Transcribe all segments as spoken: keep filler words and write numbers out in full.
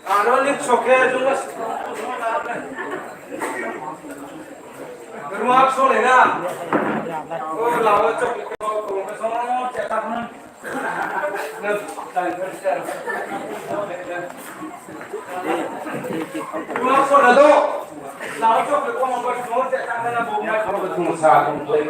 Aro ni sokhe jungla. Ruak sole na. O lao chok ko ko so cheta khun. Ruak sole do. Lao chok ko ko so cheta khun na bo na ko thung sa thung play.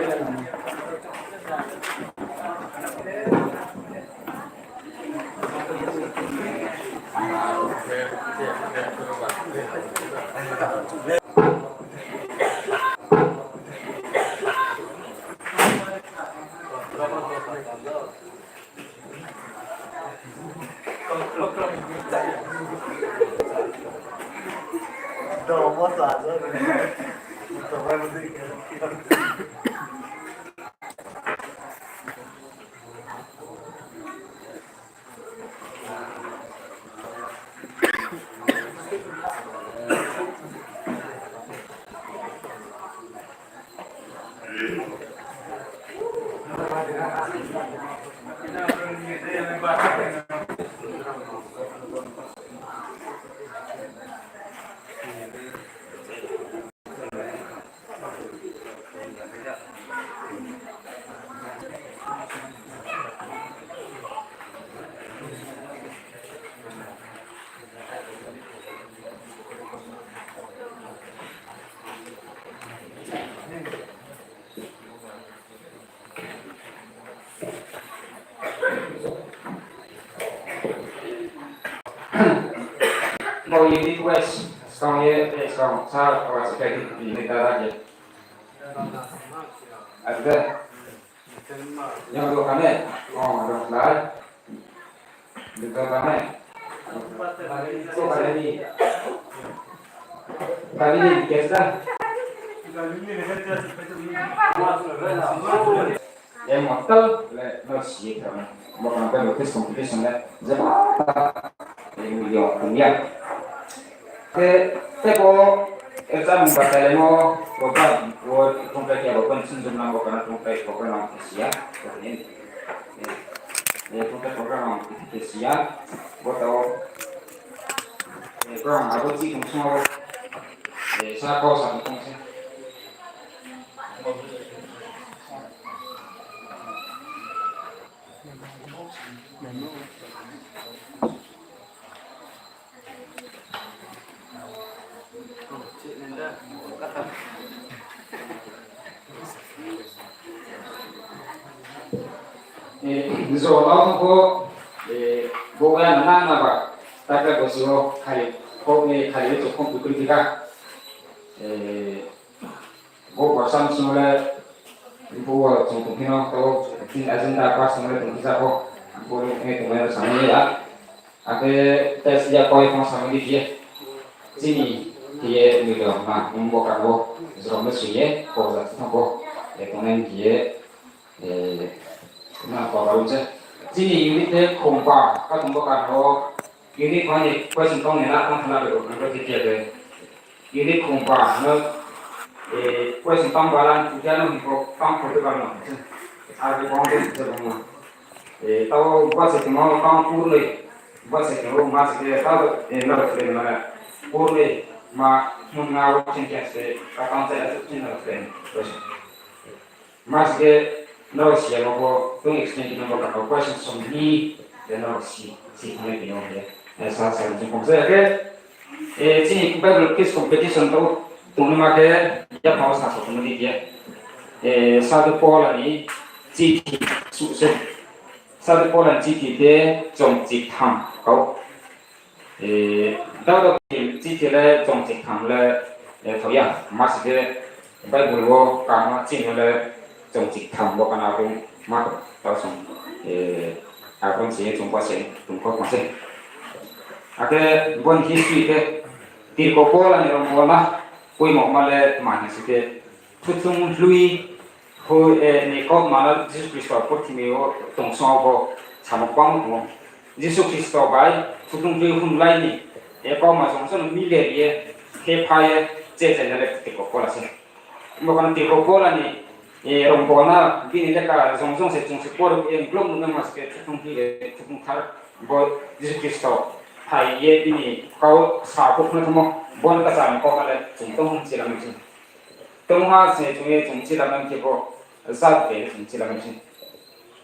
Bo unit wise, skang ye, eh, skang sa, awa se kai di, ni ta ra je. Ada. Yang dua kane, oh, dua lai. Dua kane. Dua kane ni. Kali ni, guess dah. Yang motor, le, no, si, kami. Bukan apa, lukis competition, le. Jema. Yang, yang, yang. Te, te ko, exam ba tele mo, program, wo, tongkai kia, bo pen sun jum nang, bo pen tongkai, program ang sia, ko ni. Eh, tongkai program ang sia, bo tao, eh, program abo chi tong sung abo, eh, sa kau sa tong sung. Eh, jo lao ko, eh, bo ya na na ba, ta ka bo sio khai, ko ni khai to kom tu ka. Eh, Bo borsa bsing le, bo chung tong phino, to, tin agenda pass tong le tong phisa bo, bo le tong le samai ya. Akhe test ya koi phang samai di ye. Chini ye ni do ma, bo ka bo, jrom le sui ye, ko ja thang bo, ye tong le ye, eh, na ko ba ru je. Chini unit le khompa, ka tong bo ka bo, unit one ni question tong ni na tong thana be ko, nang ko ti ye be. Unit khompa no, eh, question tang balan, ujian no hingko tang photo kan no. Ar bo bang de se bang no. Eh, tao ba se tong tang pur le, ba se tong ma se ke tao, eh, na ba se na pur le, ma, mun nga ro chen chen se, ka tang se chen na se. Mas ke nrao si ya bo, tong explain khe nrao bo, question som ni, de nrao si, si thang nai khe nrao ye. Eh, sa, sa, jing kong sa ya khe, eh, chini Bible quiz competition tong, tong ni ma khe, ya phao sa so tong ni khe. Eh, Sadhu Paul ni chithi suh se. Sadhu Paul ni chithi de chong chitham kau. Eh, Dawda ni chithi le chong chitham le, eh, thoi ya, ma se khe Bible wo kama chini le chong chitham bo kana khe ma tao song, eh, akhe se chung pa se, chung kho pa se. Akhe bo ni history khe, tirko Paul ni rong bo na, poimo ma le ma ni se khe, Thuthung hlui, ho, eh, ni kautma no Jisu Khristo purthimbi wo tong song wo bo samung kbang tong ou. Jisu Khristo bai thuthung hlui hung lai ni, eh, kautma song song no mile ye, khe pha ye, che che na le tirko Paul se. Bo kan tirko Paul ni, eh, rong bo na, bini le ka jong jong se chung se por, eh, glom no ma se khe thuthung hlui le, thuthung thar, bo Jisu Khristo. phai ye bini kau sa phuh khna thamo, bon kachar ni kau ha le chung tong hum chila mchi. Tong ha se chung ye chung chila mchi bo, jat de chung chila mchi.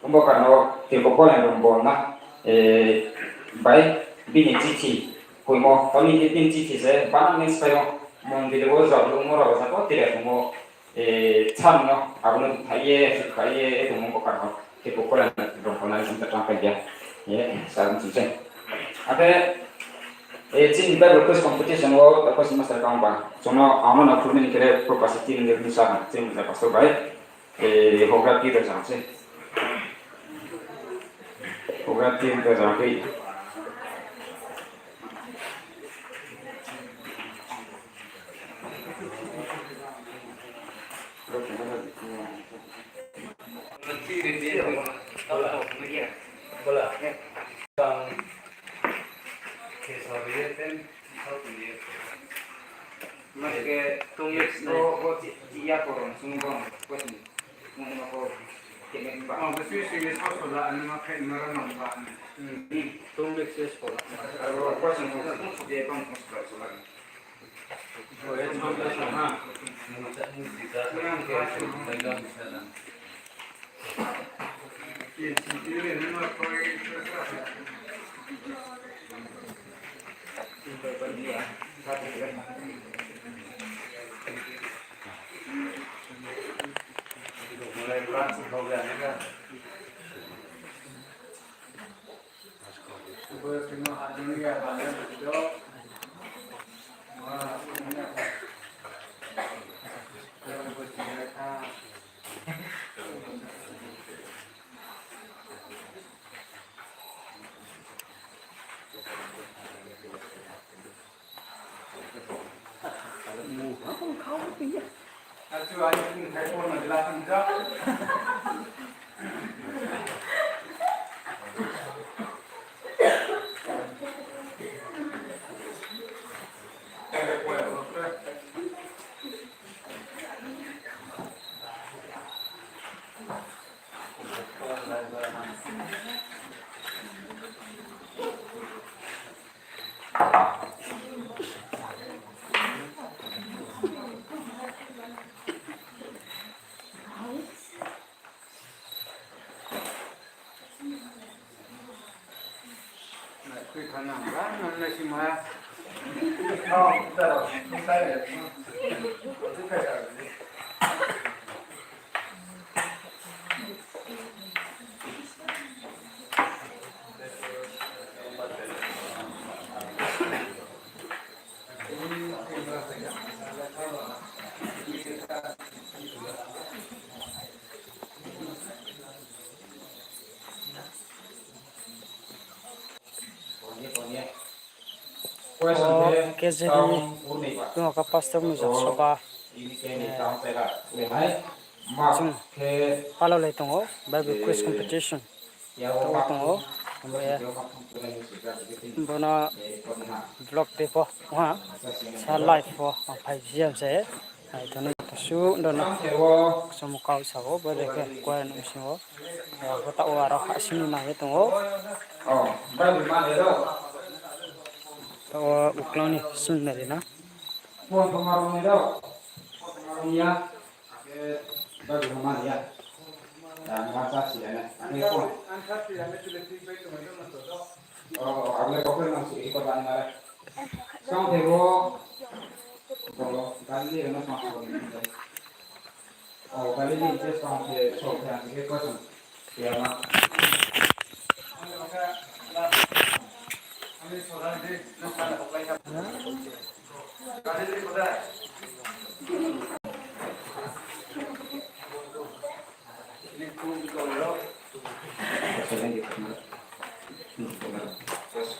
Bo karno Tripura Kolan rong bol na, eh, bai bini chithi, kuimo, toni ke tin chithi se, bana ni spai o, mondiri wo jab lu mo rao jabo tire kumo, eh, chan no, abo no thai ye, thai ye, eh, tongmo bo karno, Tripura Kolan rong bol na, jing ta tang pai ya, eh, sa mchi se. Ake, eh, chini Bible quiz competition wo, the question master kang ba, chung no, amo na purni kere, propasiti ni sa, chini pastor bai, Eh, hogra pi da jang se. Hogra pi da jang khe. Maske tung mix no bo ti, ti ya ko rong sung bong question. Mo ma ko kene ba. Oh, besi sui so so la, ani ma phe ma ra ma ba. Hmm. Tung mix so so la. Aro question ko tung so de bang ko so so la. O K J ni tong ka pastor Muja Soba, eh, chung palo lai tong ou, Bible quiz competition. Tong tong ou, omo ye. Bono vlog tei pho, ha, sa live pho, ang phai jam se. Ai, thanai suh dono. Kchom kau sa ou, bo de khe choir ni bsing ou. Ai, bo taoh wo aro ha sini nai ye tong ou. Taoh wo uklau ni sini nai na.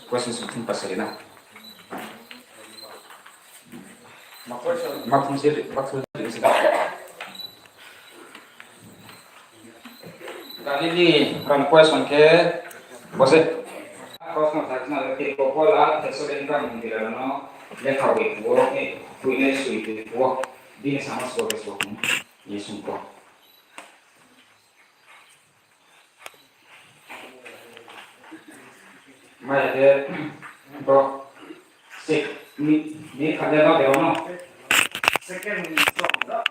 Question sung thum pasari na. Ma question? Ma question seri, ma question seri sida. Galili ran question khe, bo se. Cosmos sa khna le Tripura Kola, Thessalonica mondira no lekha bai phuh wo, eh, phuh le sui phuh wo, bini samo sbo khe sbo, ye sung kho. Maya khe, Bo, se, ni, ni kha de no de no. Second ni song da.